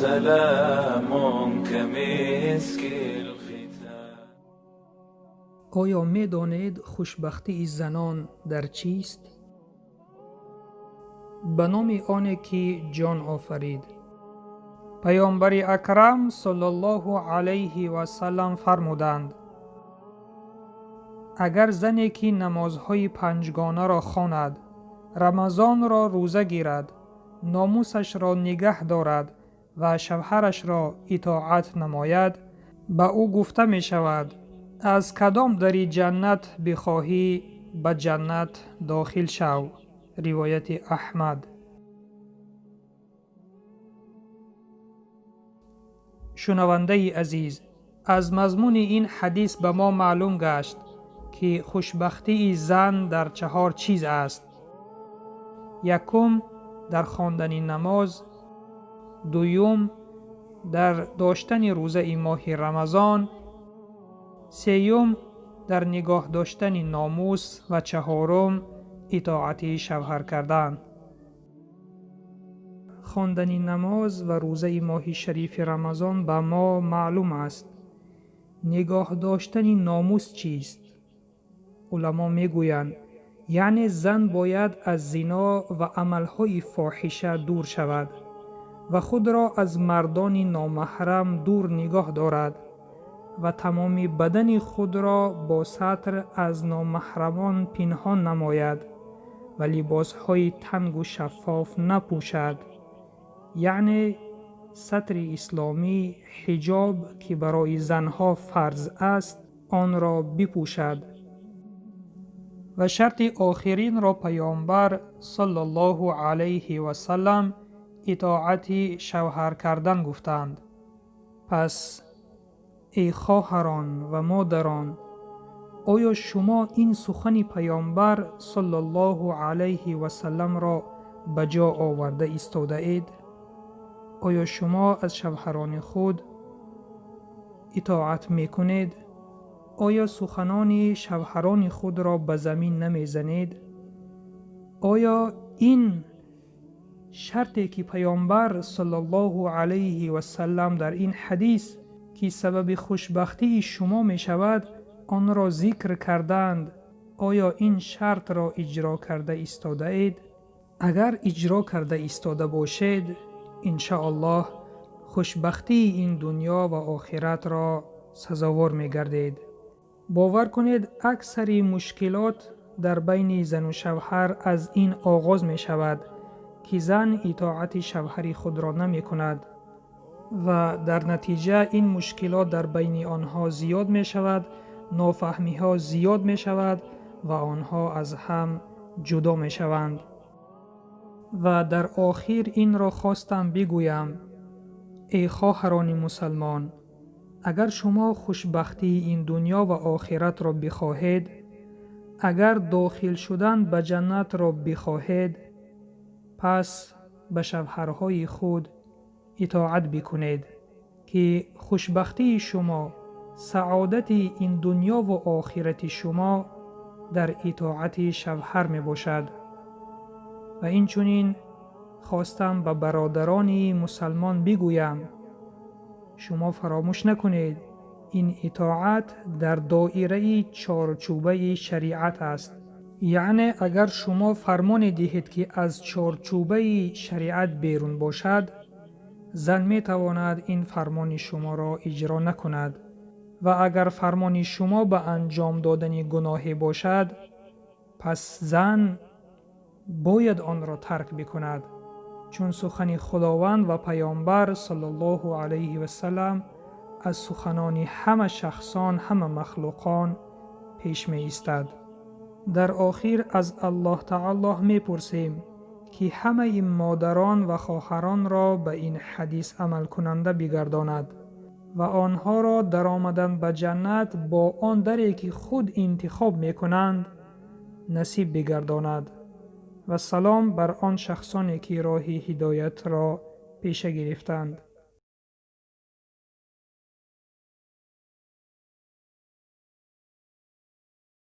سلام كمسك الختام. Оё медонед, хушбахтии занон дар чист? Ба номи оне, ки ҷон офарид. Паёмбари акрам саллаллоҳу алайҳи васаллам фармуданд: агар зане, ки намозҳои панҷгонаро хонад, рамазонро рӯза гирад, номусашро нигаҳ дорад ва шавҳарашро итоат намояд, ба ӯ гуфта мешавад: аз кадом дари ҷаннат бихоҳӣ, ба ҷаннат дохил шав. Ривояти Аҳмад. Шунавандаи азиз, аз мазмуни ин ҳадис ба мо маълум гашт, ки хушбахтии зан дар чаҳор чиз аст. Якум, дар хондани намоз. Дуюм, дар доштани рӯзаи моҳи Рамазон. Сеюм, дар нигоҳ доштани номус ва чаҳорум, итоати шавҳар кардан. Хондани намоз ва рӯзаи моҳи шарифи Рамазон ба мо маълум аст. Нигоҳ доштани номус чист? Уламо мегӯянд, яъне зан бояд аз зино ва амалҳои фоҳиша дур шавад ва худро аз мардони номаҳрам дур нигоҳ дорад ва тамоми бадани худро бо сатр аз номаҳрамон пинҳон намояд ва либосҳои тангу шаффоф напӯшад, яъне сатри исломӣ, ҳиҷоб, ки барои занҳо фарз аст, онро бипӯшад. Ва шарти охиринро паёмбар саллаллоҳу алайҳи васаллам итоати шавҳар кардан гуфтанд. Пас эй хоҳарон ва модарон, оё шумо ин сухани паёмбар саллаллоҳу алайҳи васалламро ба ҷо оварда истодаед? Оё шумо аз шавҳарони худ итоат мекунед? Оё суханони шавҳарони худро ба замин намезанед? Оё ин шарте, ки паёмбар саллаллоҳу алайҳи васаллам дар ин ҳадис, ки сабаби хушбахтии шумо мешавад, онро зикр карданд, оё ин шартро иҷро карда истодаед? Агар иҷро карда истода бошед, иншааллоҳ хушбахтии ин дунё ва охиратро сазовор мегардед. Бовар кунед, аксари мушкилот дар байни зану шавҳар аз ин оғоз мешавад, ки зан итоати шавҳари худро намекунад ва дар натиҷа ин мушкилот дар байни онҳо зиёд мешавад, нофаҳмиҳо зиёд мешавад ва онҳо аз ҳам ҷудо мешаванд. Ва дар охир инро хостам бигӯям: эй хоҳарони мусалмон, агар шумо хушбахтии ин дунё ва охиратро бихоҳед, агар дохил шудан ба ҷаннатро бихоҳед, пас ба шавҳарҳои худ итоат бикунед, ки хушбахтии шумо, саодати ин дунё ва охирати шумо дар итоати шавҳар мебошад. Ва инчунин хостам ба бародарони мусалмон бигӯям: шумо фаромӯш накунед, ин итоат дар доираи чорчӯбаи шариат аст. Яъне агар шумо фармоне диҳед, ки аз чорчӯбаи шариат берун бошад, зан метавонад ин фармони шуморо иҷро накунад. Ва агар фармони шумо ба анҷом додани гуноҳе бошад, пас зан бояд онро тарк бикунад, чун сухани Худованд ва паёмбар саллаллоҳу алайҳи васаллам аз суханони ҳама шахсон, ҳама махлуқон пеш меистад. Дар охир аз Аллоҳ таоло мепурсем, ки ҳамаи модарон ва хоҳаронро ба ин ҳадис амалкунанда бигардонад ва онҳоро дар омадан ба ҷаннат бо он даре, ки худ интихоб мекунанд, насиб бигардонад. Ва салом бар он шахсоне, ки роҳи ҳидоятро пеша гирифтанд.